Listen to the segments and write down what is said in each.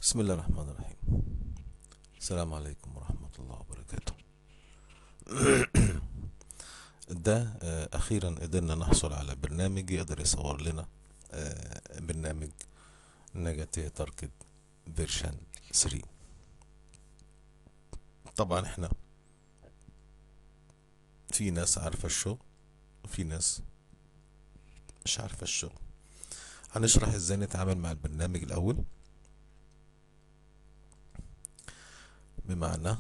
بسم الله الرحمن الرحيم. السلام عليكم ورحمة الله وبركاته. ده أخيرا قدرنا نحصل على برنامج يقدر يصور لنا برنامج نجاتيه target version 3. طبعا احنا في ناس عارفة الشغل وفي ناس مش عارفة الشغل. هنشرح ازاي نتعامل مع البرنامج الأول، بمعنى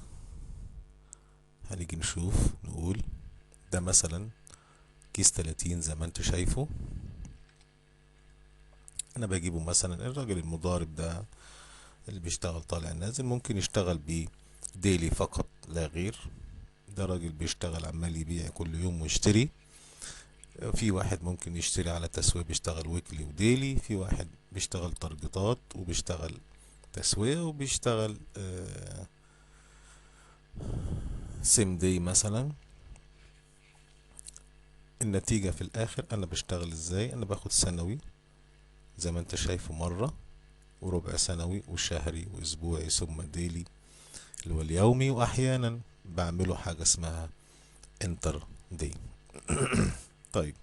هنيجي نشوف نقول ده مثلا كيس 30 زي ما انت شايفه، انا بجيبه مثلا الراجل المضارب ده اللي بيشتغل طالع نازل، ممكن يشتغل بيه daily فقط لا غير. ده راجل بيشتغل عمال يبيع كل يوم ويشتري. في واحد ممكن يشتري على تسوية بيشتغل weekly و daily، في واحد بيشتغل تارجتات وبيشتغل تسوية وبيشتغل same day مثلا. النتيجة في الاخر انا بشتغل ازاي؟ انا باخد سنوي زي ما انت شايفه مرة، وربع سنوي وشهري واسبوعي، ثم daily اللي هو اليومي، واحيانا بعمله حاجة اسمها intraday. طيب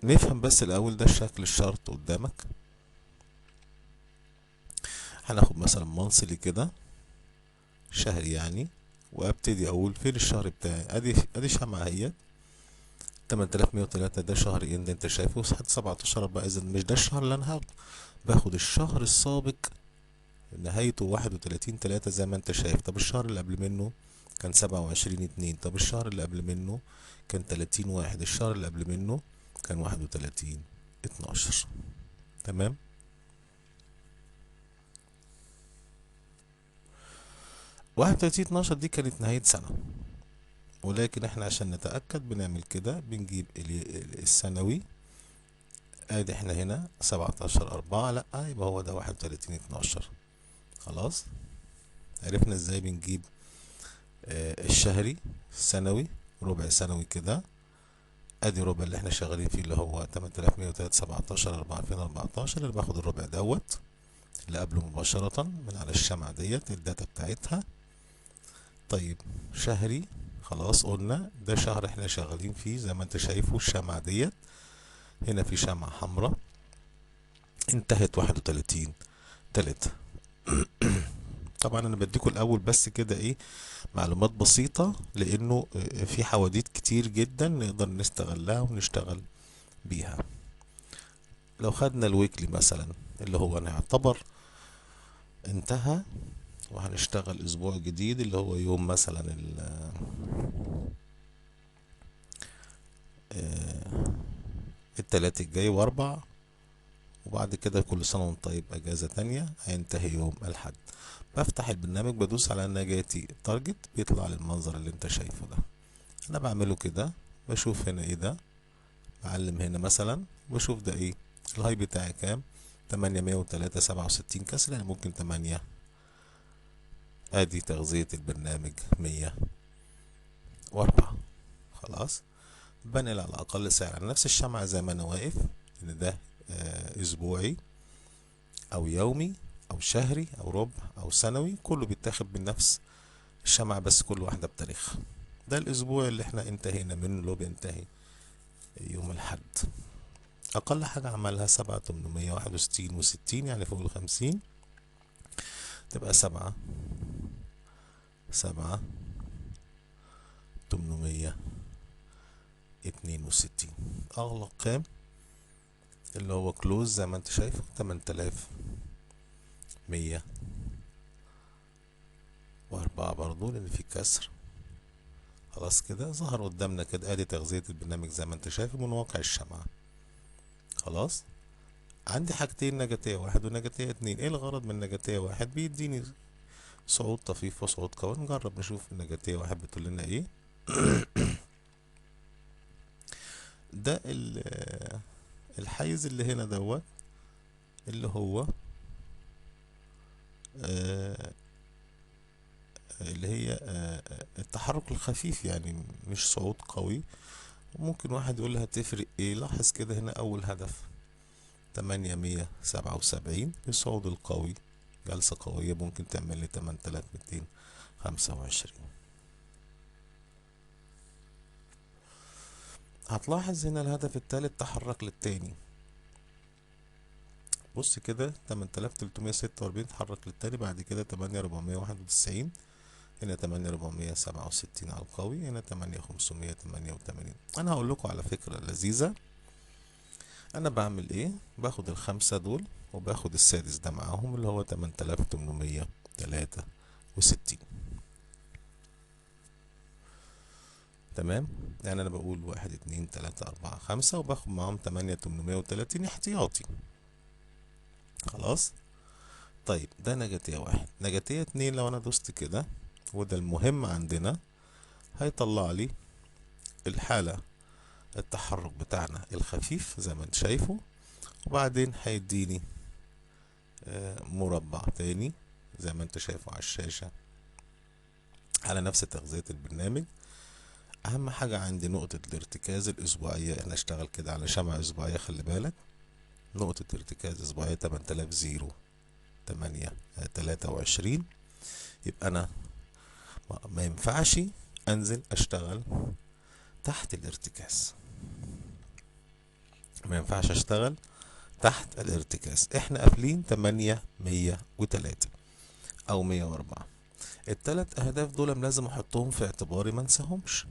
نفهم بس الاول ده الشكل ال chart قدامك. هناخد مثلا monthly كده، شهري يعني، وابتدي اقول فين الشهر بتاعي. ادي شمعة اهي 8103، ده شهر end انت شايفه لحد 17/4، اذا مش ده الشهر اللي انا هاخده. باخد الشهر السابق نهايته 31/3 زي ما انت شايف. طب الشهر اللي قبل منه كان 27/2، طب الشهر اللي قبل منه كان 30/1، الشهر اللي قبل منه كان 31/12. تمام. 31/12 دي كانت نهاية سنة، ولكن احنا عشان نتأكد بنعمل كده، بنجيب السنوي. ادي احنا هنا 17/4، لا يبقى هو ده 31/12. خلاص عرفنا ازاي بنجيب الشهري السنوي ربع سنوي كده. ادي ربع اللي احنا شغالين فيه اللي هو 8103 17/4 2014، اللي باخد الربع دوت اللي قبله مباشرة من على الشمعة ديت ال data بتاعتها. طيب شهري خلاص قلنا ده شهر احنا شغالين فيه زي ما انت شايفه. الشمعة ديت هنا في شمعة حمراء انتهت 31/3. طبعا انا بديكم الاول بس كده ايه معلومات بسيطة، لانه في حواديت كتير جدا نقدر نستغلها ونشتغل بيها. لو خدنا ال weekly مثلا اللي هو نعتبر انتهى، وهنشتغل اسبوع جديد اللي هو يوم مثلا التلات الجاي واربع، وبعد كده كل سنة وانت طيب اجازة تانية، هينتهي يوم الحد. بفتح البرنامج بدوس على نجاتي target، بيطلع للمنظر اللي انت شايفه ده. انا بعمله كده، بشوف هنا ايه ده، بعلم هنا مثلا، بشوف ده ايه ال high بتاعي كام، 803.67 كسر، يعني ممكن 8. ادي تغذية البرنامج 104. خلاص بنقل على اقل سعر على نفس الشمعة زي ما انا واقف، ان ده اسبوعي او يومي او شهري او ربع او سنوي، كله بيتاخد من نفس الشمعة بس كل واحدة بتاريخ. ده الاسبوع اللي احنا انتهينا منه اللي هو بينتهي يوم الاحد. اقل حاجة عملها 7861.60، يعني فوق 50، تبقى 7 7 862. اغلق كام اللي هو close زي ما انت شايفه 8104 برضو لان في كسر. خلاص كده ظهر قدامنا كده ادي تغذية البرنامج زي ما انت شايفه من واقع الشمعة. خلاص عندي حاجتين، نجاتية واحد ونجاتية اتنين. ايه الغرض من نجاتية واحد؟ بيديني صعود طفيف وصعود قوي. نجرب نشوف النجاتية واحد بتقول لنا ايه. ده الحيز اللي هنا دوت اللي هو اللي هي التحرك الخفيف، يعني مش صعود قوي. وممكن واحد يقول لها تفرق ايه. لاحظ كده هنا اول هدف 8177. الصعود القوي جلسة قوية ممكن تعمل لي 8225. هتلاحظ هنا الهدف الثالث تحرك للتاني، بص كده 8346 تحرك للتاني، بعد كده 8491، هنا 8467 على القوي، هنا 8588. انا هقول لكم على فكرة لذيذة، انا بعمل ايه؟ باخد الخمسة دول وباخد السادس ده معاهم اللي هو 8863. تمام، يعني انا بقول 1 2 3 4 5 وباخد معاهم 8830 احتياطي. خلاص. طيب ده نجاتية 1. نجاتية 2 لو انا دوست كده، وده المهم عندنا، هيطلع لي الحالة التحرك بتاعنا الخفيف زي ما انت شايفه، وبعدين هيديني مربع تاني زي ما انت شايفه على الشاشة على نفس تغذية البرنامج. اهم حاجة عندي نقطة الارتكاز الاسبوعية، انا اشتغل كده على شمعة اسبوعية، خلي بالك نقطة ارتكاز اسبوعية 8008 23. يبقى انا ما ينفعش انزل اشتغل تحت الارتكاز، ما ينفعش اشتغل تحت الارتكاز. احنا قافلين 8103 او 104. التلات اهداف دول لازم احطهم في اعتباري، ما انساهمش.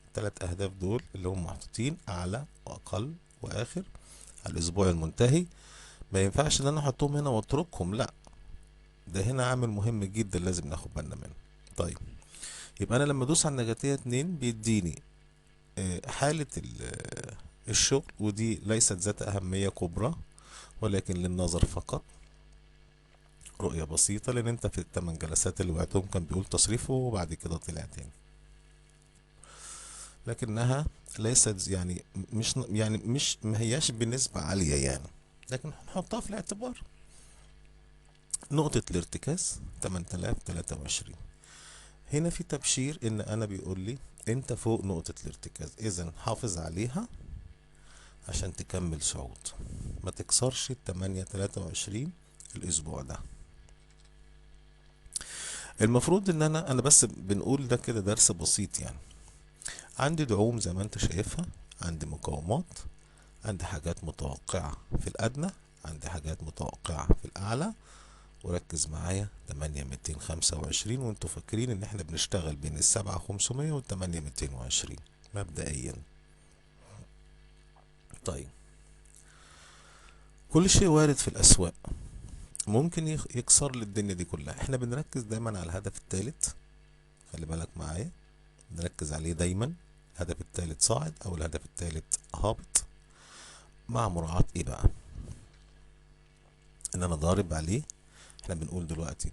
التلات اهداف دول اللي هم محطوطين اعلى واقل واخر على الاسبوع المنتهي، ما ينفعش ان انا احطهم هنا واتركهم، لا ده هنا عامل مهم جدا لازم ناخد بالنا منه. طيب يبقى انا لما ادوس على النجاتية 2 بيديني حالة الشغل، ودي ليست ذات اهمية كبرى ولكن للنظر فقط، رؤية بسيطة، لان انت في الثمان جلسات اللي وقعتهم كان بيقول تصريفه وبعد كده طلع تاني، لكنها ليست يعني مش يعني مش ما هياش بنسبة عالية يعني، لكن هنحطها في الاعتبار. نقطة الارتكاز 8023. هنا في تبشير ان انا بيقول لي انت فوق نقطة الارتكاز، اذا حافظ عليها عشان تكمل صعود، ما تكسرش ال 823 الاسبوع ده. المفروض ان انا بس بنقول ده كده درس بسيط يعني. عندي دعوم زي ما انت شايفها، عندي مقاومات، عندي حاجات متوقعة في الادنى، عندي حاجات متوقعة في الاعلى. وركز معايا 8225، وانتوا فاكرين ان احنا بنشتغل بين 7500 وال 8220 مبدئيا. طيب كل شيء وارد في الاسواق، ممكن يكسر للدنيا دي كلها. احنا بنركز دايما على الهدف الثالث، خلي بالك معايا، نركز عليه دايما، الهدف الثالث صاعد او الهدف الثالث هابط، مع مراعاة ايه بقى؟ ان انا ضارب عليه. احنا بنقول دلوقتي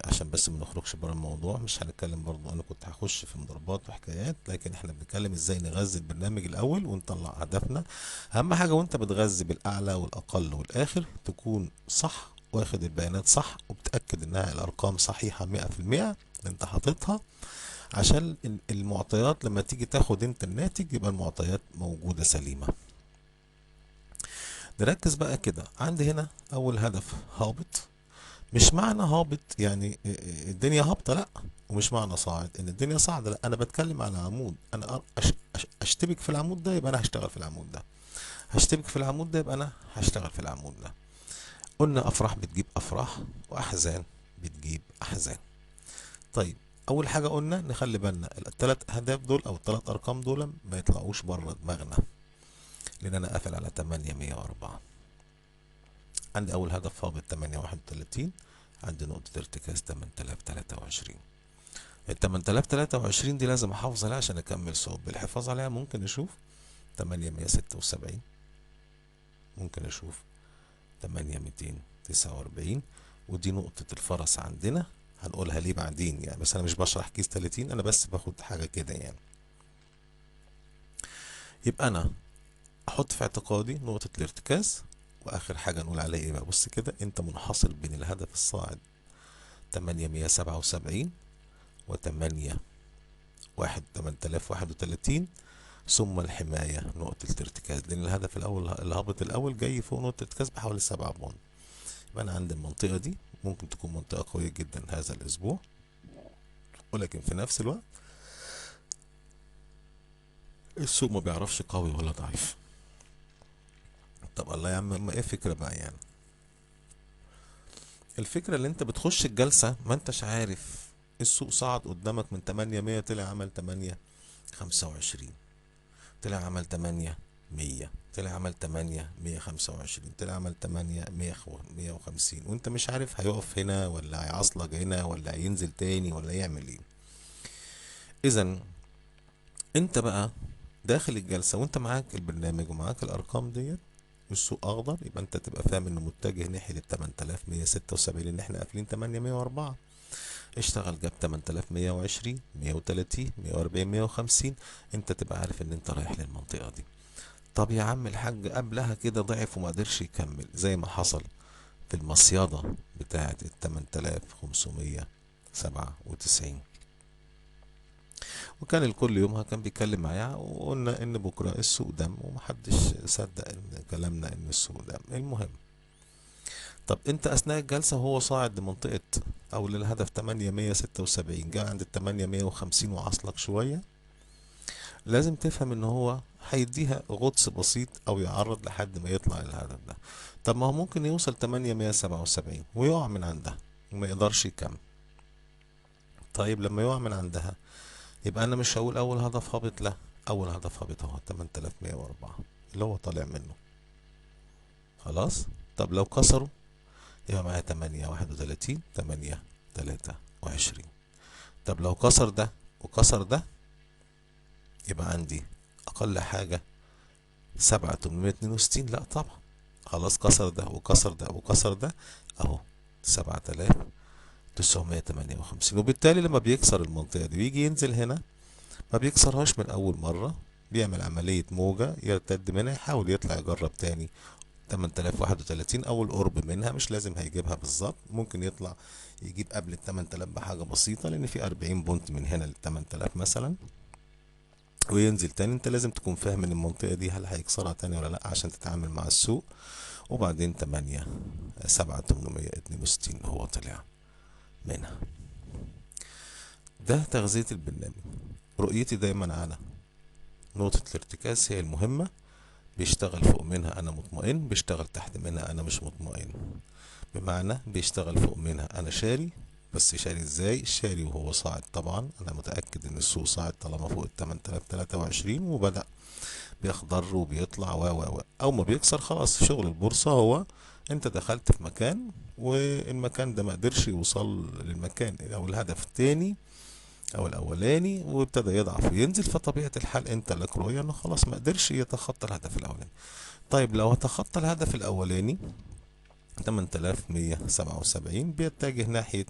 عشان بس ما نخرجش بره الموضوع، مش هنتكلم برضو، انا كنت هخش في مضاربات وحكايات، لكن احنا بنتكلم ازاي نغذي البرنامج الاول ونطلع هدفنا. اهم حاجة وانت بتغذي بالاعلى والاقل والاخر تكون صح، واخد البيانات صح، وبتأكد انها الارقام صحيحة 100% اللي انت حاططها، عشان المعطيات لما تيجي تاخد انت الناتج يبقى المعطيات موجودة سليمة. نركز بقى كده، عندي هنا اول هدف هابط، مش معنى هابط يعني الدنيا هابطة، لا، ومش معنى صاعد ان الدنيا صاعدة، لا، انا بتكلم على عمود، انا اشتبك في العمود ده يبقى انا هشتغل في العمود ده، هشتبك في العمود ده يبقى انا هشتغل في العمود ده. قلنا افراح بتجيب افراح واحزان بتجيب احزان. طيب اول حاجة قلنا نخلي بالنا الثلاث اهداف دول او الثلاث ارقام دول ما يطلعوش بره دماغنا، لان انا قافل على 8104. عندي اول هدف هابط 831، عندي نقطة ارتكاز 8023. ال 8023 دي لازم احافظ عليها عشان اكمل صعود. بالحفاظ عليها ممكن اشوف 8176، ممكن اشوف 8249، ودي نقطة الفرس عندنا، هنقولها ليه بعدين يعني، بس انا مش بشرح كيس 30، انا بس باخد حاجة كده يعني. يبقى انا احط في اعتقادي نقطة الارتكاز، واخر حاجة نقول عليها ايه بقى؟ بص كده، انت منحصر بين الهدف الصاعد 877 و 8031، ثم الحماية نقطة الارتكاز، لأن الهدف الأول الهابط الأول جاي فوق نقطة الارتكاز بحوالي 7 point. يبقى أنا عندي المنطقة دي ممكن تكون منطقة قوية جدا هذا الأسبوع، ولكن في نفس الوقت السوق ما بيعرفش قوي ولا ضعيف. طب الله يا عم، ما ايه الفكرة بقى يعني؟ الفكرة اللي انت بتخش الجلسة ما انتش عارف، السوق صعد قدامك من 800 طلع عمل 825، طلع عمل 800، طلع عمل 825، طلع عمل 850، وانت مش عارف هيقف هنا ولا هيعصلج هنا ولا هينزل تاني ولا يعمل ايه. اذا انت بقى داخل الجلسة وانت معاك البرنامج ومعاك الارقام ديت والسوق اخضر، يبقى انت تبقى فاهم انه متجه ناحية ال 8176 اللي احنا قافلين 804. اشتغل جاب 8120، 130، 140، 150، انت تبقى عارف ان انت رايح للمنطقة دي. طب يا عم الحاج قبلها كده ضعف وما قدرش يكمل زي ما حصل في المصيادة بتاعة ال 8597، وكان الكل يومها كان بيتكلم معايا وقلنا ان بكرة السوق دم، ومحدش صدق ان كلامنا ان السوق دم. المهم طب انت اثناء الجلسة وهو صاعد لمنطقة او للهدف 876، جاء عند ال 850 وعصلك شوية، لازم تفهم ان هو هيديها غطس بسيط او يعرض لحد ما يطلع الهدف ده. طب ما هو ممكن يوصل 877 ويقع من عندها وما يقدرش يكمل. طيب لما يقع من عندها يبقى انا مش هقول اول هدف هابط، لا، اول هدف هابط اهو 8104 اللي هو طالع منه خلاص. طب لو كسروا يبقى معايا 831، 823. طب لو كسر ده وكسر ده يبقى عندي اقل حاجة 7862. لا طبعا خلاص كسر ده وكسر ده وكسر ده اهو 7958. وبالتالي لما بيكسر المنطقة دي ويجي ينزل هنا ما بيكسرهاش من أول مرة، بيعمل عملية موجة يرتد منها، يحاول يطلع يجرب تاني 8031 أو القرب منها، مش لازم هيجيبها بالظبط، ممكن يطلع يجيب قبل ال 8000 بحاجة بسيطة، لأن في 40 بونت من هنا لل 8000 مثلا، وينزل تاني. انت لازم تكون فاهم ان المنطقة دي هل هيكسرها تاني ولا لا عشان تتعامل مع السوق. وبعدين 87862 هو طلع منها. ده تغذية البرنامج. رؤيتي دايما على نقطة الارتكاز هي المهمة، بيشتغل فوق منها أنا مطمئن، بيشتغل تحت منها أنا مش مطمئن. بمعنى بيشتغل فوق منها أنا شاري، بس شاري ازاي؟ شاري وهو صاعد. طبعا أنا متأكد إن السوق صاعد طالما فوق ال 8023 وبدأ بيخضر وبيطلع و و و أو ما بيكسر خلاص. شغل البورصة هو أنت دخلت في مكان والمكان ده ما قدرش يوصل للمكان أو الهدف التاني أو الأولاني وابتدى يضعف وينزل، فطبيعة الحال أنت لك رؤية إنه خلاص ما قدرش يتخطى الهدف الأولاني. طيب لو تخطى الهدف الأولاني 8177 بيتجه ناحية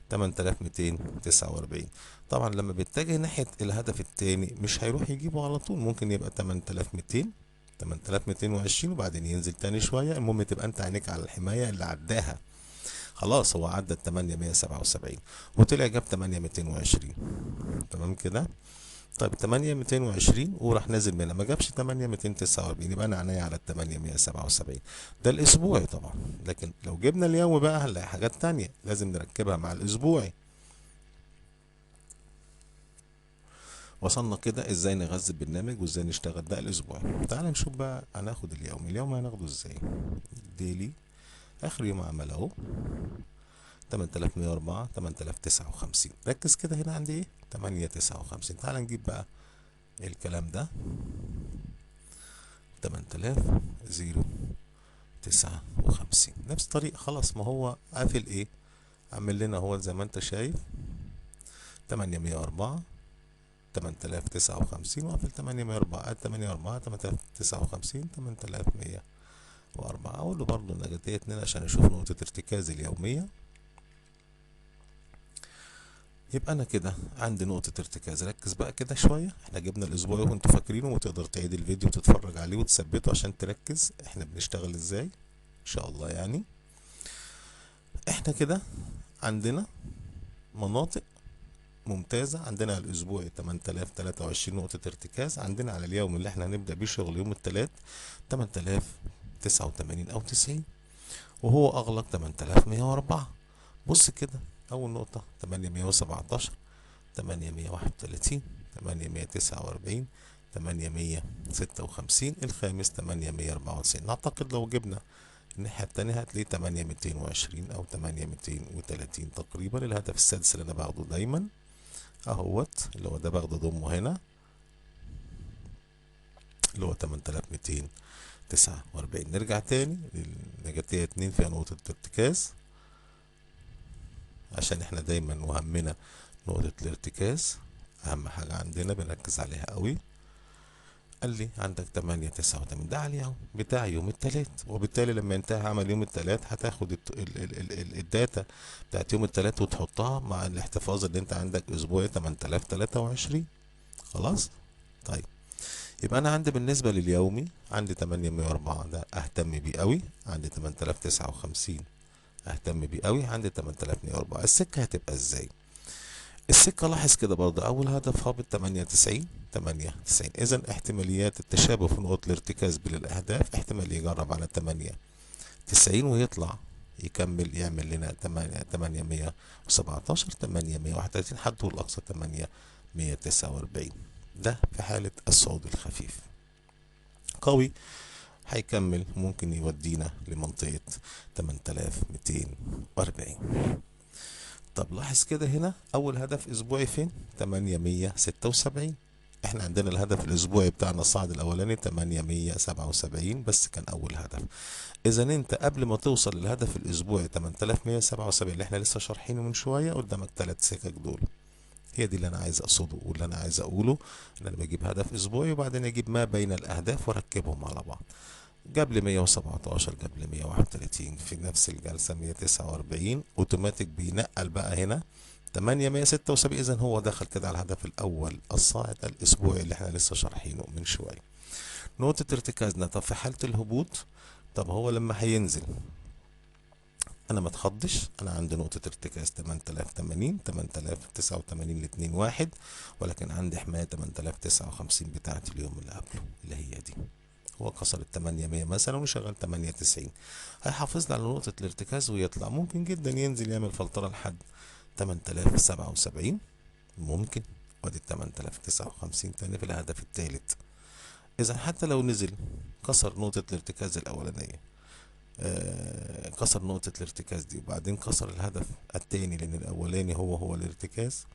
8249. طبعا لما بيتجه ناحية الهدف التاني مش هيروح يجيبه على طول، ممكن يبقى 8200، 8220 وبعدين ينزل تاني شوية. المهم تبقى انت عينيك على الحماية اللي عداها. خلاص هو عدى 877 وطلع جاب 8220، تمام كده. طيب 8220 وراح نازل منها، ما جابش 8249، يبقى انا عينيا على 877. ده الاسبوعي طبعا، لكن لو جبنا اليوم بقى هنلاقي حاجات تانية لازم نركبها مع الاسبوعي. وصلنا كده ازاي نغذي البرنامج وازاي نشتغل ده الاسبوعي. تعال نشوف بقى هناخد اليوم. اليوم هناخده ازاي؟ ديلي اخر يوم عمل اهو 8104، 8059. ركز كده هنا عندي ايه؟ 859. تعال نجيب بقى الكلام ده 8059 نفس الطريقة. خلاص ما هو قافل ايه؟ عامل لنا هو زي ما انت شايف 804، 8059 وقفل 804، 804، 8059، 8104. اقول له برضه النجاتية 2 عشان اشوف نقطة ارتكاز اليومية. يبقى انا كده عندي نقطة ارتكاز. ركز بقى كده شوية، احنا جبنا الاسبوع وانتوا فاكرينه، وتقدر تعيد الفيديو وتتفرج عليه وتثبته عشان تركز احنا بنشتغل ازاي ان شاء الله. يعني احنا كده عندنا مناطق ممتازة. عندنا على الأسبوع 8023 نقطة ارتكاز، عندنا على اليوم اللي احنا هنبدأ بيه شغل يوم الثلاث 8089 أو 90، وهو أغلق 8104. بص كده، أول نقطة 817، 831، 849، 856، الخامس 894. نعتقد لو جبنا الناحية التانية هتلاقي 8220 أو 8230 تقريبا. الهدف السادس اللي أنا باخده دايما أهوت، اللي هو ده باخده ضمه هنا، اللي هو 8249. نرجع تاني للنجاتية 2 فيها نقطة ارتكاز، عشان احنا دايما وهمنا نقطة الارتكاز، أهم حاجة عندنا بنركز عليها قوي. قال لي عندك 889، ده عليه اهو بتاع يوم التلات، وبالتالي لما ينتهي عمل يوم التلات هتاخد ال data بتاعت يوم التلات وتحطها مع الاحتفاظ اللي انت عندك اسبوعي 8023. خلاص؟ طيب يبقى انا عندي بالنسبة لليومي عندي 804، ده اهتم بيه قوي، عندي 8059 اهتم بيه قوي، عندي 8104. السكة هتبقى ازاي؟ السكة لاحظ كده برضه، أول هدف هابط 98، 98. إذا احتماليات التشابه في نقط الارتكاز بين الأهداف، احتمال يجرب على 98 ويطلع يكمل يعمل لنا 817، 831، حده الأقصى 849. ده في حالة الصعود الخفيف. قوي هيكمل ممكن يودينا لمنطقة 8240. طب لاحظ كده هنا أول هدف أسبوعي فين؟ 876. احنا عندنا الهدف الأسبوعي بتاعنا الصعد الأولاني 877 بس كان أول هدف. إذا أنت قبل ما توصل للهدف الأسبوعي 8177 اللي احنا لسه شارحينه من شوية، قدامك 3 سكك دول. هي دي اللي أنا عايز أقصده واللي أنا عايز أقوله، إن أنا بجيب هدف أسبوعي وبعدين أجيب ما بين الأهداف وأركبهم على بعض. جاب لي 117، جاب لي 131 في نفس الجلسة 149، اوتوماتيك بينقل بقى هنا 876. اذا هو دخل كده على الهدف الاول الصاعد الاسبوعي اللي احنا لسه شارحينه من شوية. نقطة ارتكازنا. طب في حالة الهبوط، طب هو لما هينزل انا ما اتخضش، انا عندي نقطة ارتكاز 8080، 8089 الاتنين واحد، ولكن عندي حماية 8059 بتاعة اليوم اللي قبله اللي هي دي. هو كسر ال 800 مثلا وشغال 890، هيحافظ على نقطة الارتكاز ويطلع. ممكن جدا ينزل يعمل فلترة لحد 8077 ممكن، وادي 8059 تاني في الهدف الثالث. إذا حتى لو نزل كسر نقطة الارتكاز الأولانية، كسر نقطة الارتكاز دي وبعدين كسر الهدف الثاني، لأن الأولاني هو الارتكاز،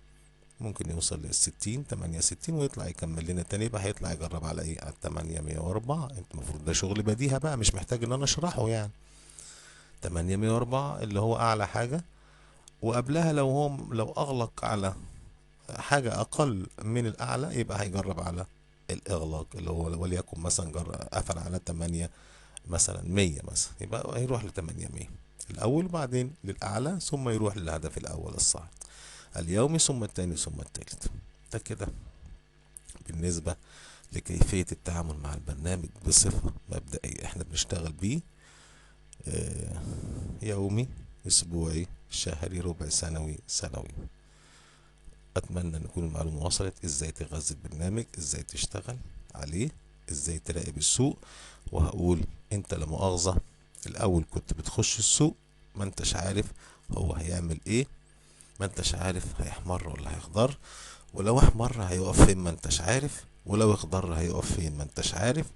ممكن يوصل للستين 68 ويطلع يكمل لنا تاني. يبقى هيطلع يجرب على ايه؟ على 804. انت المفروض ده شغل بديهة بقى، مش محتاج ان انا اشرحه يعني. 804 اللي هو اعلى حاجة، وقبلها لو اغلق على حاجة اقل من الاعلى يبقى هيجرب على الاغلاق اللي هو وليكن مثلا قفل على 8 مثلا 100 مثلا، يبقى هيروح ل 800 الاول وبعدين للاعلى، ثم يروح للهدف الاول الصاعد اليومي، ثم الثاني ثم الثالث. ده كده بالنسبة لكيفية التعامل مع البرنامج بصفة مبدئية. احنا بنشتغل بيه يومي، اسبوعي، شهري، ربع سنوي، سنوي. اتمنى ان تكون المعلومة وصلت، ازاي تغذي البرنامج، ازاي تشتغل عليه، ازاي تراقب السوق. وهقول انت لا مؤاخذة الاول كنت بتخش السوق ما انتش عارف هو هيعمل ايه، ما انتش عارف هيحمر ولا هيخضر، ولو احمر هيقف فين ما انتش عارف، ولو اخضر هيقف فين ما انتش عارف.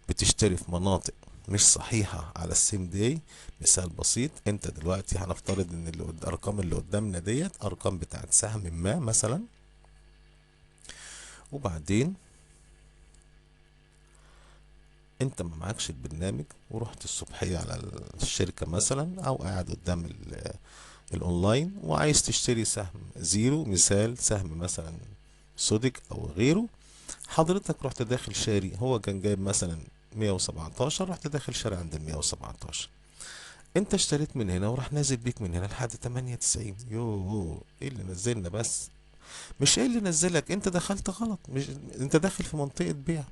بتشتري في مناطق مش صحيحة على ال same day. مثال بسيط، انت دلوقتي هنفترض ان الارقام اللي قدامنا ديت ارقام بتاعت سهم ما مثلا، وبعدين انت ما معكش البرنامج ورحت الصبحية على الشركة مثلا، او قاعد قدام الاونلاين وعايز تشتري سهم زيرو، مثال سهم مثلا سوديك او غيره. حضرتك رحت داخل شاري، هو كان جايب مثلا 117، رحت داخل شاري عند ال 117، انت اشتريت من هنا وراح نازل بيك من هنا لحد 98. يوه، ايه اللي نزلنا؟ بس مش ايه اللي نزلك، انت دخلت غلط، مش انت داخل في منطقة بيع،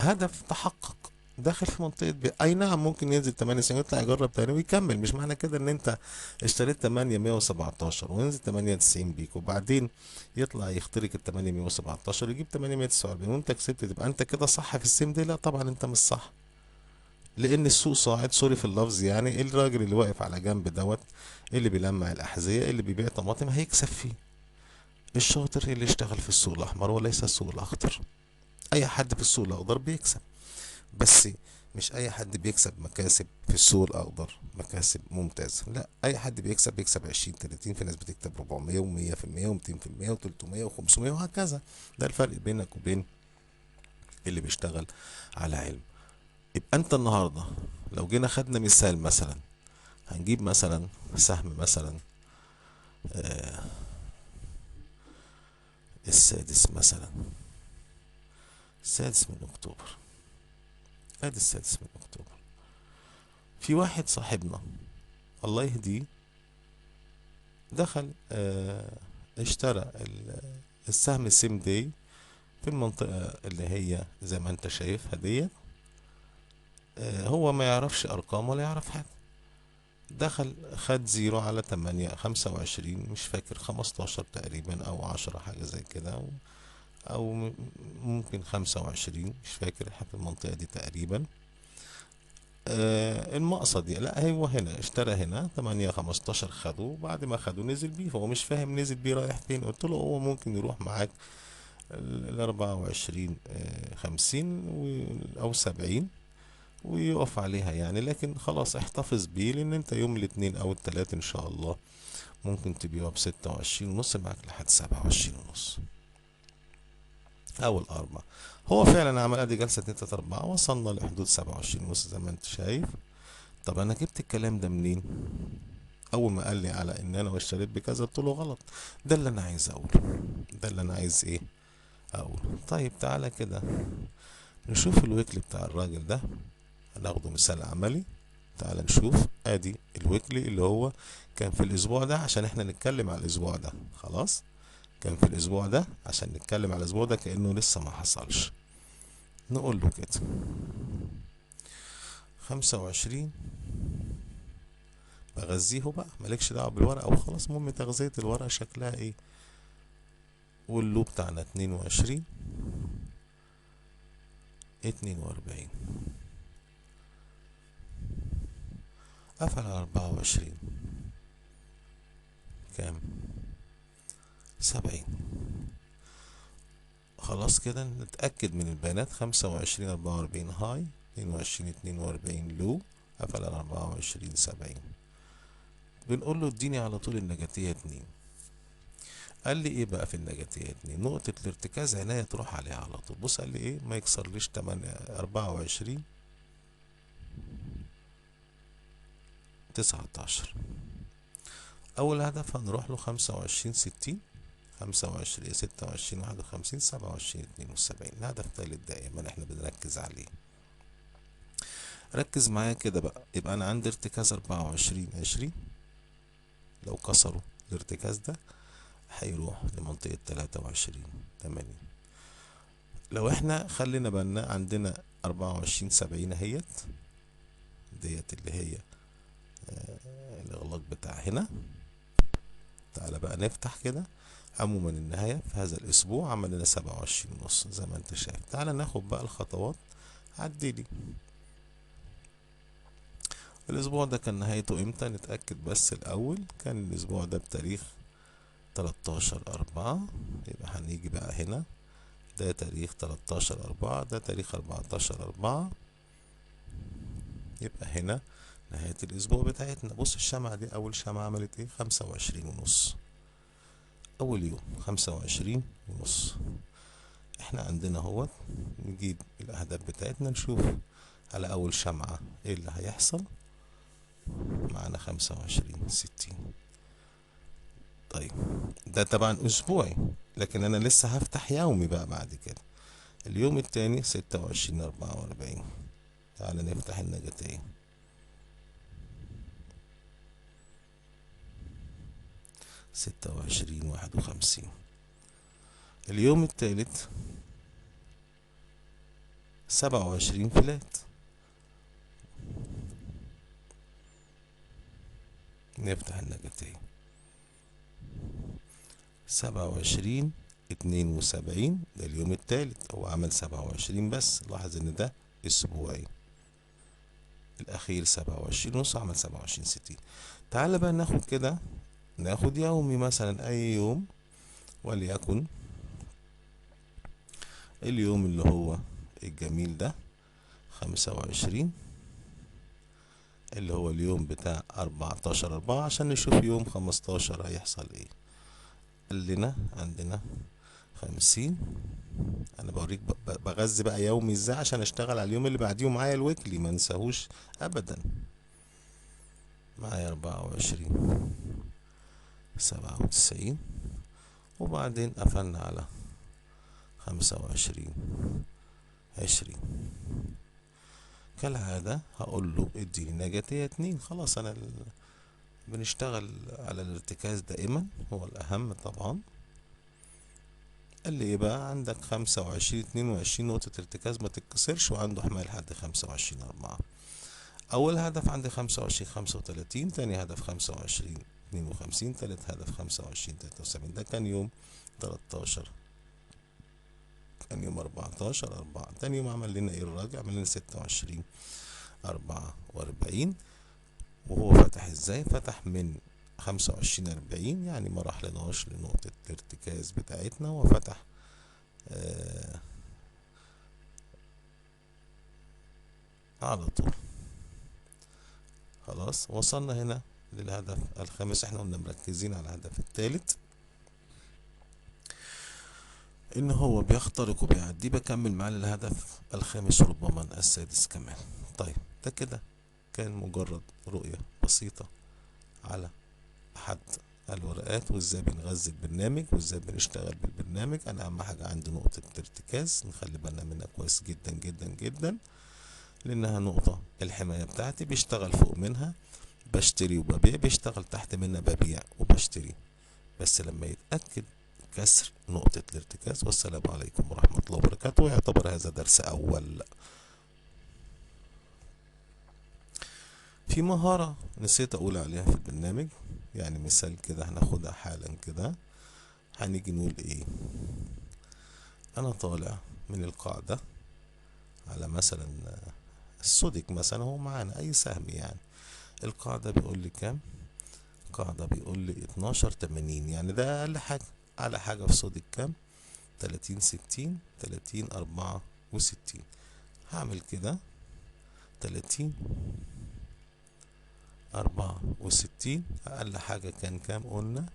هدف تحقق داخل في منطقة بيع. اي نعم ممكن ينزل 98 ويطلع يجرب تاني ويكمل. مش معنى كده ان انت اشتريت 817 وينزل 98 بيك وبعدين يطلع يخترق ال 817 ويجيب 849 وانت كسبت، تبقى انت كده صح في ال same day؟ لا طبعا انت مش صح، لان السوق صاعد. sorry في اللفظ، يعني الراجل اللي واقف على جنب دوت اللي بيلمع الاحذية اللي بيبيع طماطم هيكسب فيه. الشاطر اللي اشتغل في السوق الاحمر وليس السوق الاخضر. اي حد في السوق الاخضر بيكسب، بس مش اي حد بيكسب مكاسب في السوق الاخضر مكاسب ممتازة. لا، اي حد بيكسب بيكسب 20 30، في ناس بتكسب 400 ومية في المية ومتين في المية وتلتمية وخمسمية وهكذا. ده الفرق بينك وبين اللي بيشتغل على علم. يبقى انت النهارده لو جينا خدنا مثال، مثلا هنجيب مثلا سهم مثلا السادس مثلا، السادس من اكتوبر، ادي السادس من اكتوبر. في واحد صاحبنا الله يهديه دخل اشترى السهم same day في المنطقة اللي هي زي ما انت شايفها ديت. هو ما يعرفش ارقام ولا يعرف حاجة، دخل خد zero على تمانية خمسة وعشرين، مش فاكر 15 تقريبا او 10 حاجة زي كده، او ممكن 25، مش فاكر، احنا في المنطقة دي تقريبا. المقصد لا هو هنا اشترى هنا 8 15، خده، وبعد ما خده نزل بيه، فهو مش فاهم نزل بيه رايح فين. قلت له هو ممكن يروح معاك 24، 50 أو 70 ويقف عليها يعني، لكن خلاص احتفظ بيه، لأن انت يوم الاثنين أو التلات إن شاء الله ممكن تبيعه ب26.5، معاك لحد 27.5 أو الأربعة. هو فعلا عمل ادي جلسة 2 3 4، وصلنا لحدود 27.5 زي ما انت شايف. طب انا جبت الكلام ده منين؟ اول ما قال لي على ان انا اشتريت بكذا قلت له غلط. ده اللي انا عايز اقوله، ده اللي انا عايز ايه اقوله. طيب تعالى كده نشوف ال weekly بتاع الراجل ده، هناخده مثال عملي. تعالى نشوف ادي ال weekly اللي هو كان في الاسبوع ده، عشان احنا نتكلم على الاسبوع ده. خلاص كان في الاسبوع ده عشان نتكلم على الاسبوع ده كأنه لسه ما حصلش. نقول له كده 25، بغذيه بقى، مالكش دعوة بالورقة وخلاص، المهم تغذية الورقة شكلها ايه. وال low بتاعنا 22 42، قفل على 24 كام؟ 70. خلاص كده نتأكد من البيانات. 25 44 high، 22 42 low، قفل على 24 70. بنقول له اديني على طول النجاتية 2. قال لي ايه بقى في النجاتية 2؟ نقطة الارتكاز عينيا تروح عليها على طول. بص قال لي ايه؟ ما يكسرليش 8 24 19. أول هدف هنروح له 25 60، 25 26 51، 27 72. الهدف تالت دائما احنا بنركز عليه. ركز معايا كده بقى، يبقى أنا عندي ارتكاز 24 20، لو كسروا الارتكاز ده هيروح لمنطقة 23 80. لو احنا خلينا بالنا عندنا 24 70 اهيت ديت اللي هي الإغلاق بتاع هنا. تعالى بقى نفتح كده. عموما النهاية في هذا الأسبوع عمل لنا 27.5 زي ما انت شايف. تعالى ناخد بقى الخطوات. عديلي الأسبوع ده كان نهايته امتى؟ نتأكد بس الأول. كان الأسبوع ده بتاريخ 13/4، يبقى هنيجي بقى هنا ده تاريخ 13/4، ده تاريخ 14/4، يبقى هنا نهاية الأسبوع بتاعتنا. بص الشمعة دي أول شمعة عملت إيه؟ 25.5، أول يوم 25.5. إحنا عندنا اهوت نجيب الأهداف بتاعتنا، نشوف على أول شمعة إيه اللي هيحصل. معانا 25 60. طيب ده طبعا أسبوعي، لكن أنا لسه هفتح يومي بقى بعد كده. اليوم التاني 26 44. تعالى نفتح النجاتين. 26 51. اليوم التالت 27 فلات. نفتح النجاتية 27.72، ده اليوم التالت، هو عمل 27 بس، لاحظ ان ده اسبوعي، الاخير 27.5، عمل 27.60. تعال بقى ناخد كده، ناخد يومي مثلا اي يوم، وليكن اليوم اللي هو الجميل ده 25، اللي هو اليوم بتاع 14/4، عشان نشوف يوم 15 هيحصل ايه. قال لنا عندنا 50، انا بوريك بغذي بقى يومي ازاي عشان اشتغل على اليوم اللي بعديه معايا ال weekly ما انساهوش ابدا. معايا 24.97، وبعدين قفلنا على 25.20. كالعادة هقول له اديني نجاتية 2. خلاص انا بنشتغل على الارتكاز دائما، هو الاهم طبعا. قال لي ايه بقى؟ عندك 25.22 نقطة ارتكاز ما تتكسرش، وعنده حماية لحد 25.4. اول هدف عندي 25.35، تاني هدف 25.52، تالت هدف 25.73. ده كان يوم 13، كان يوم 14/4. تاني يوم عمل لنا ايه الراجل؟ عمل لنا 26.44. وهو فتح ازاي؟ فتح من 25.40، يعني ما راح لناش لنقطة الارتكاز بتاعتنا، وفتح على طول. خلاص وصلنا هنا للهدف الخامس، احنا قلنا مركزين على الهدف الثالث ان هو بيخترق وبيعدي، بكمل معاه للهدف الخامس ربما السادس كمان. طيب ده كده كان مجرد رؤية بسيطة على احد الورقات، وازاي بنغذي البرنامج وازاي بنشتغل بالبرنامج. انا اهم حاجة عندي نقطة ارتكاز نخلي بالنا منها كويس جدا جدا جدا، لانها نقطة الحماية بتاعتي، بيشتغل فوق منها بشتري وببيع، بيشتغل تحت منها ببيع وبشتري، بس لما يتأكد كسر نقطة الارتكاز. والسلام عليكم ورحمة الله وبركاته. ويعتبر هذا درس أول. في مهارة نسيت أقول عليها في البرنامج، يعني مثال كده هناخدها حالا كده. هنيجي نقول إيه؟ أنا طالع من القاعدة على مثلا السوديك مثلا، هو معانا أي سهم يعني، القاعدة بيقول لي كام؟ القاعدة بيقول لي 12.80، يعني ده أقل حاجة. أعلى حاجة في سوديك كام؟ 30.60، 30.64. هعمل كده 30.64، أقل حاجة كان كام؟ قلنا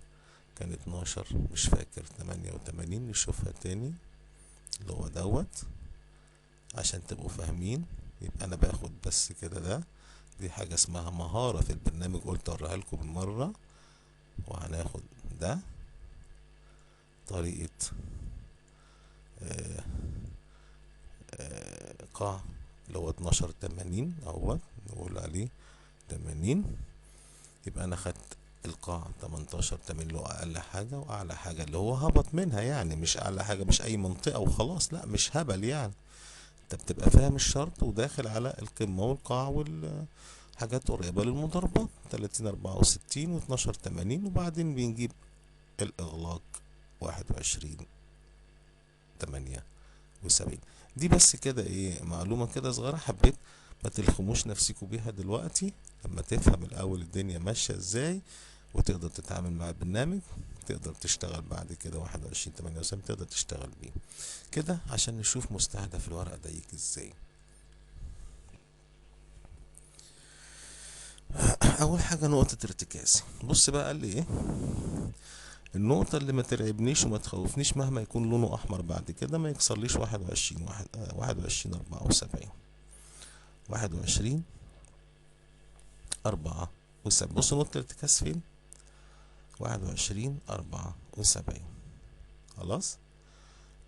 كان 12، مش فاكر، 88، نشوفها تاني اللي هو دوت عشان تبقوا فاهمين. يبقى أنا باخد بس كده، ده دي حاجة اسمها مهارة في البرنامج، قلت أوريها لكم بالمرة. وهناخد ده طريقة قاع اللي هو 12.80 اهوت، نقول عليه 80. يبقى انا خدت القاع 18.80 اللي هو اقل حاجة، واعلى حاجة اللي هو هبط منها، يعني مش اعلى حاجة مش اي منطقة وخلاص، لا مش هبل يعني، انت بتبقى فاهم الشرط وداخل على القمة والقاع والحاجات قريبة للمضاربات. 30.64 و12.80، وبعدين بنجيب الاغلاق 21.78. دي بس كده ايه معلومة كده صغيرة، حبيت ما تلخموش نفسكوا بيها دلوقتي، لما تفهم الاول الدنيا ماشية ازاي وتقدر تتعامل مع البرنامج، تقدر تشتغل بعد كده 21.78 تقدر تشتغل بيه كده، عشان نشوف مستهدف الورقة ده يجي ازاي. اول حاجة نقطة ارتكاز. بص بقى قال لي ايه النقطة اللي ما ترعبنيش وما تخوفنيش مهما يكون لونه أحمر بعد كده، ما يكسرليش 21.74، 21.74. بص نقطة الارتكاز فين؟ 21.74. خلاص.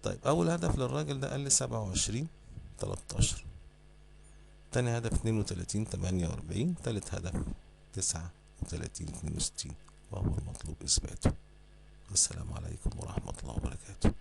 طيب أول هدف للراجل ده قال لي 27.13، تاني هدف 32.48، تالت هدف 39.62، وهو المطلوب إثباته. السلام عليكم ورحمة الله وبركاته.